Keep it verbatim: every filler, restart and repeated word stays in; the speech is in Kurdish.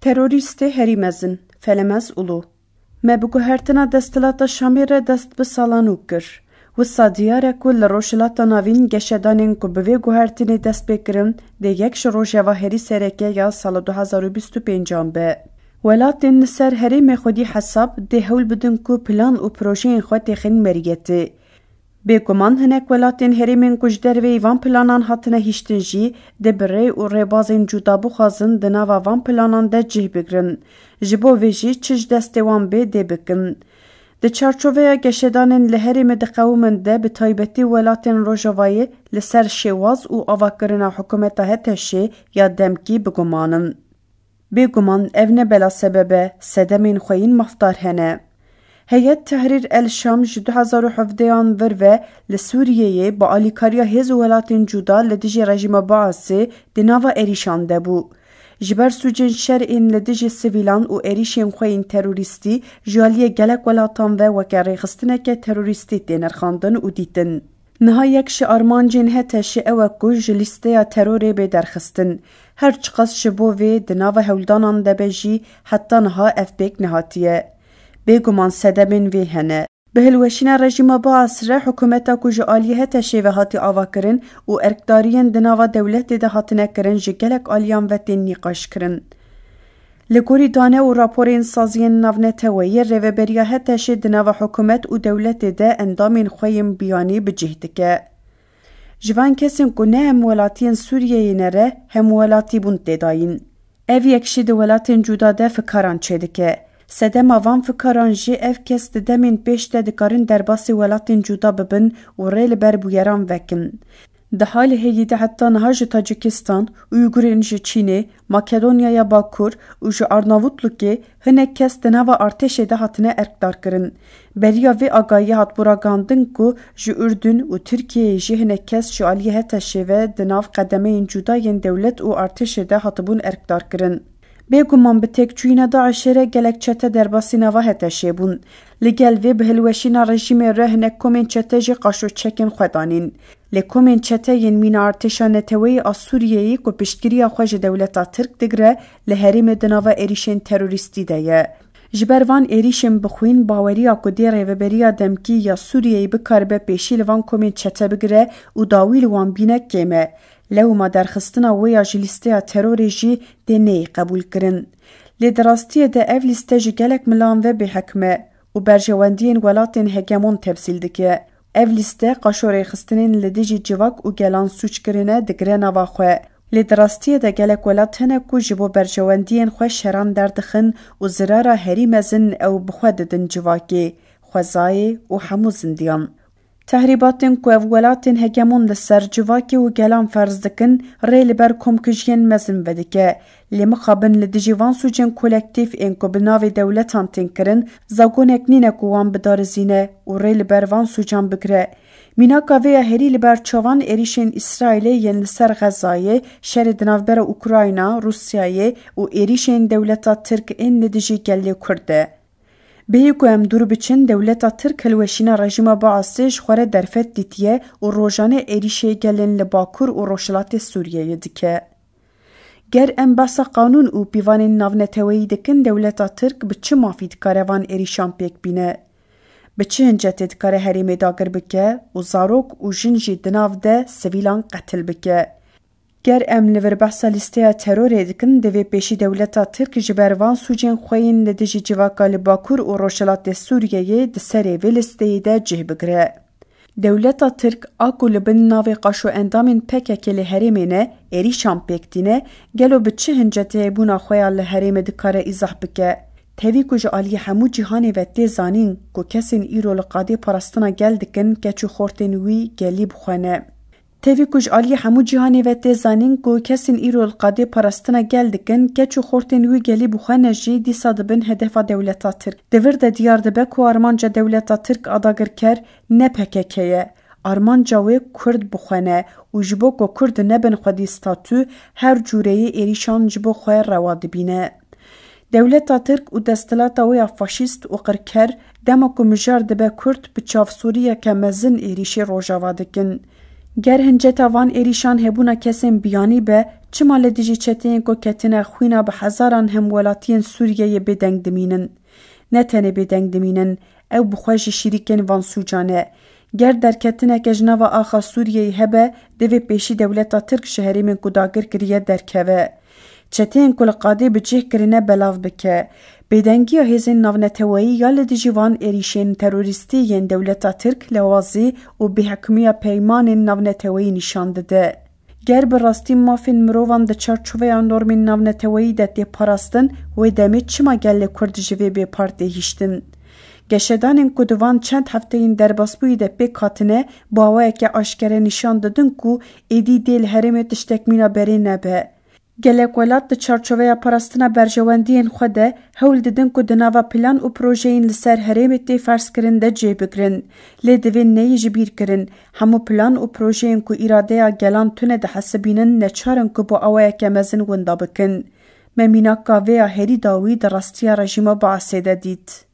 Terorîstê herî mezin, Felemez Ulu. Me bi guhertina desthilata Şamê re dest bi sala nû kir. Wisa diyar e ku li Rojhilata Navîn geşedanên ku bi vê guhertinê dest pê kirin, dê yek ji rojeva herî sereke ya sala du hezar û bîst û pêncan be. Welatên li ser herêmê xwedî hesab dê hewl bidin ku plan û projeyên xwe têxin meriyetê. Bêguman hinek welatên herêmên ku ji derveyî van planan hatine hiştin jî dê bi rê û rêbazên cuda bixwazin di nava van planan de cih bigrin. Ji bo vê jî çi ji destê wan bê dê bikin. Di çarçoveya geşedanên li herêmê diqewimin de bi taybetî welatên Rojavayê li ser şêwaz û avakirina hikûmeta HTŞ'ê ya demkî biguman in. Bêguman ev ne bela sebeb e, sedemên xweyîn mafdar hene. Heyet Tehrir el Şam ji du hezar û hevdeyan vir ve li Sûriyeyê bi alîkariya hêz û welatên cuda li dijî rejîma Baasê di nava êrîşan de bû. Ji ber sûcên şer ên li dijî sivîlan û êrîşên xweyîn terorîstî ji aliyê gelek welatan ve weke rêxistineke terorîstî tê nirxandin û dîtin. Niha yek ji armancên HTŞ'ê ew e ku ji lîsteya terorê bê derxistin. Her çiqas ji bo vê di nava hewldanan de be jî heta niha ev pêk nehatiye. Bêguman sedemên vê hene. Bi hilweşîna rejîma Baas re hikûmeta ku ji aliyê HTŞ'ê ve hatî avakirin û erkdariyên di nava dewletê de hatine kirin ji gelek aliyan ve tên nîqaşkirin. Li gorî dane û raporên saziyên navneteweyî, rêveberiya HTŞ'ê di nava hikûmet û dewletê de endamên xwe yên biyanî bi cih dike. Ji van kesên ku ne hemwelatiyên Sûriyeyê ne re, hemwelatîbûn tê dayîn. Ev yek jî di welatên cuda de fikaran çêdike. Sedema van fikaran jî ev kes di demên pêş de dikarin derbasî welatên cuda bibin û rê li ber bûyeran vekin. Di halê heyî de heta niha ji Tacikistan, Uygurên ji Çînê, Makedonyaya Bakur û ji Arnavutlukê hinek kes di nava artêşê de hatine erkdarkirin. Beriya vê agahiyê hatibû ragihandin ku ji Urdun û Tirkiyeyê jî hinek kes ji aliyê HTŞ'ê ve di nav qedemeyên cuda yên dewlet û artêşê de hatibûn erkdarkirin. Bêguman bi têkçûyîna DAIŞ'ê re gelek çete derbasî nava HTŞ'ê bûn. Li gel vê bi hilweşîna rejîmê re hinek komên çete jî qaşo çekên xwe danîn. Lê komên çete yên mîna artêşa neteweyî a Sûriyeyê ku piştgiriya xwe ji dewleta Tirk digire, li herêmê di nava êrîşên terorîstî de ye. Ji ber van êrîşên bixwîn baweriya ku dê rêveberiya demkî ya Sûriyeyê bikaribe pêşî li van komên çete bigire û dawî li wan bîne kêm e. Lewma derxistina wê ya ji lîsteya terorê jî dê neyê qebûlkirin. Lê di rastiyê de ev lîste ji gelek milan ve bêhekm e û berjewendiyên welatên hegemon temsîl dike. Ev lîste qaşo rêxistinên li dijî civak û gelan sûc kirine digire nava xwe. Lê di rastiyê de gelek welat hene ku ji bo berjewendiyên xwe şeran derdixin û zirara herî mezin ew bi xwe didin civakê, xwezayê û hemû zindiyan. Tehrîbatên ku ev welatên hegemon li ser civakê û gelan ferz dikin, rê li ber komkujiyên mezin vedike. Lê mixabin li dijî van sûcên kolektîf ên ku bi navê dewletan tên kirin, zagonek nîne ku wan bidarizîne û rê li ber van sûcan bigire. Mînaka vê ya herî li ber çavan êrîşên Îsraîlê yên li ser Xezayê, şerê di navbera Ukrayna, Rûsyayê û êrîşên dewleta Tirk ên li dijî gelê Kurd e. Bêyî ku em dûr biçin, dewleta Tirk hilweşîna rejîma Baasê ji xwe re derfet dîtiye û rojane êrîşê gelên li Bakur û Rojhilatê Sûriyeyê dike. Ger em behsa qanûn û pîvanên navneteweyî dikin, dewleta Tirk bi çi mafî dikare van êrîşan pêk bîne? Bi çi hincetê dikare herêmê dagir bike û zarok û jin jî di nav de sivîlan qetil bike? Ger em li vir behsa lîsteya terorê dikin, divê pêşî dewleta Tirk ji ber van sûcên xwe yên li dijî civaka li Bakur û Rojhilatê Sûriyeyê di serê vê lîsteyê de cih bigire. Dewleta Tirk a ku li bin navê qaşo endamên P K K li herêmê ne, êrîşan pêk tîne, gelo bi çi hincetê hebûna xwe ya li herêmê dikare îzah bike? Tevî ku ji aliyê hemû cîhanê ve tê zanîn ku kesên îro li qadê parastina gel dikin, keç û xortên wî gelî bi xwe ne. Tevî ku ji aliyê hemû cîhanê ve tê zanîn ku kesên îro li qadê parastina gel dikin, keç û xortên wî gelî bi xwe ne jî dîsa dibin hedefa dewleta Tirk. Di vir de diyar dibe ku armanca dewleta Tirk a dagirker ne P K K ye. Armanca wê Kurd bi xwe ne û ji bo ku Kurd nebin xwedî statû, her cûreyê êrîşan ji bo xwe rewa dibîne. Dewleta Tirk û desthilata wê ya faşîst û qirker dema ku mijar dibe Kurd, bi çavsoriyeke mezin êrîşê Rojava dikin. Ger hinceta van êrîşan hebûna kesên biyanî be, çima li dijî çeteyên ku ketine xwîna bi hezaran hemwelatiyên Sûriyeyê bêdeng dimînin? Ne tenê bêdeng dimînin, ew bi xwe jî şirîkên van sûcan e. Ger derketineke ji nava axa Sûriyeyê hebe, divê pêşî dewleta Tirk ji herêmên ku dagir kiriye derkeve. Çeteyên ku li qadê bi cih kirine belav bike. Bêdengiya hêzên navneteweyî ya li dijî van êrîşên terorîstî yên dewleta Tirk lewazî û bêhikmiya peymanên navneteweyî nîşan dide. Ger bi rastî mafên mirovan di çarçoveya normên navneteweyî de tê parastin, wê demê çima gelê Kurd ji vê bêpar tê hiştin? Geşedanên ku di van çend hefteyên derbasbûyî de pêk hatine, bi awayeke aşkere nîşan didin ku êdî dê li herêmê tiştek mîna berê nebe. Gelek welat di çarçoveya parastina berjewendiyên xwe de hewl didin ku di nava plan û projeyên li ser herêmê tê ferzkirin de cih bigirin. Lê divê neyê ji bîr kirin, hemû plan û projeyên ku îradeya gelan tune dihesibînin neçar in ku bi awayeke mezin winda bikin. Me mînaka vê ya herî dawî di rastiya rejîma Baasê de dît.